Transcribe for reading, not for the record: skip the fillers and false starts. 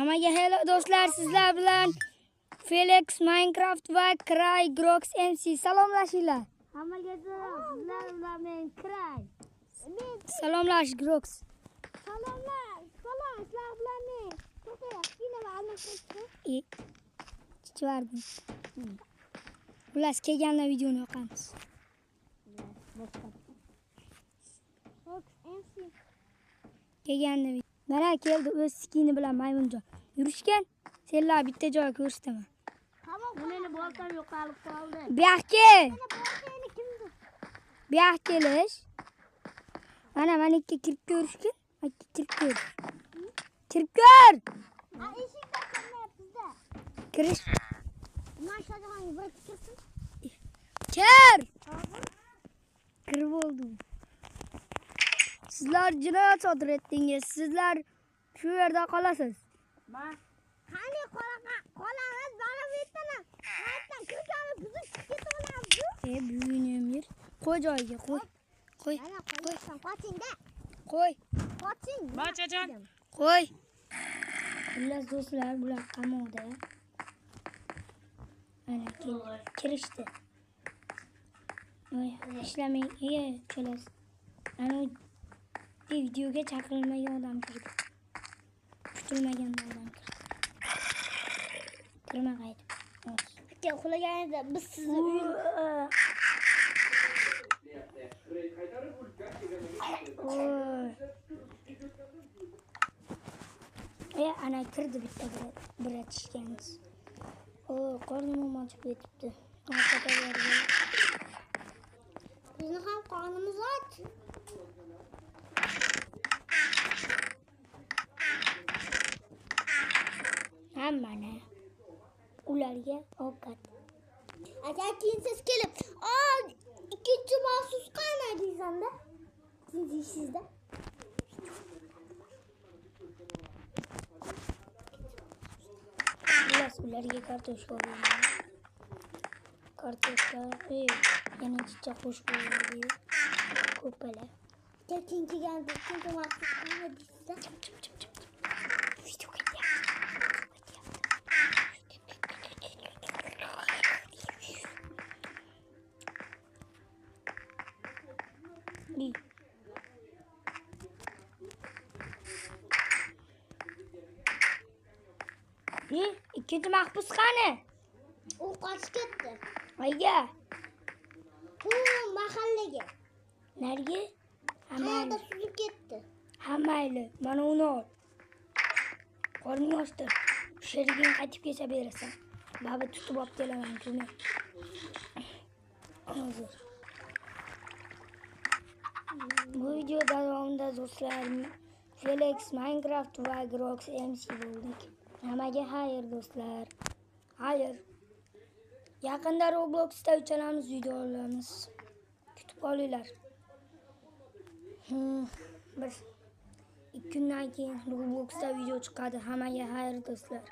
Hammaga hello do'stlar, sizlar bilan Felix Minecraft va Cry Grox MC. Salomlashinglar. Hammaga salom. Sizlar bilan men Cry. Men Salomlash Grox. salomlar. Salom, sizlar bilan men. To'xta, kiyinib almashtirib. E, chivardim. Xullas, kelganda videoni yoqamiz. Fox MC. Kelganda mana keldi o'z skini bilan maymunjon. Yurishgan. Senlar bitta joy ko'rsataman. Tamam, meni boltam yo'qolib qoldi. Bu yoqqa kel. Meni boltani kimdir? Bu yoqqa kelish. Mana mana ikki kirib ko'rishgin. Mana kirib ko'r. Kirib ko'r. Ha, eshikda qilmayapsiz-da. Kirish. Man Shohjahonga bir kirsin. Kir. Kirib oldim. Sizlar jinoyat sodir etdingiz. Sizlar shu yerda qolasiz. Qani qolamiz, mana bu yerdan. Qayerdan ko'chani buzib chiqib ketaveramiz. E, buyunim yer. Qo'y joyiga, qo'y. Qo'y, Mana qo'ysan, qoching-da. qo'y, Qoching. Bachajon. qo'y. Xullas do'stlar, bular qamoqda. Mana kirishdi. Oy, ishlamang, e, uchalasi. Ana u videoga chaqirilmagan odam kirdi. Kutilmagan odam kirdi. Kirma qaytib. Hozir. Aka, uxlaganida biz sizni uy Oy. E, ana kirdi bitta bratishkangiz. O, qornim ochib ketibdi. Ovqat olib. Bizni ham qornimiz och. Hammani ularga ovqat. Aka, keyin siz kelib, "A, ikkinchi maxsus qani?" deysan-da. Ikkinchi ishingizda. Xullas, ularga kartoshka oldim. Kartoshka, yana chicha qo'shib qo'yildi. Ko'pala. Aka, keyin kelganda ikkinchi maxsus qani deysiz-da. Chip chip chip chip. Video ketyapti. Ketyapti. İyi. İyi, ikkinchi mahbus qani? U qochib ketdi. Qayga? Bu mahallaga. Narigi? Ha, Qayerda mayli. suzib ketdi. Ha, mayli. Mana uni ol. Qorning ochdir. Sheriging qaytib kelsa berasan. Baba tutib olib kelaman shuni. Hozir. Bu video davomida do'stlar Felix Minecraft va Grox MC bo'ldik. Hammaga xayr do'stlar. Xayr. Yaqinda Robloxda uchalamiz video olamiz. Kutib qolinglar. Bir ikki kundan keyin Robloxda video chiqadi. Hammaga xayr do'stlar.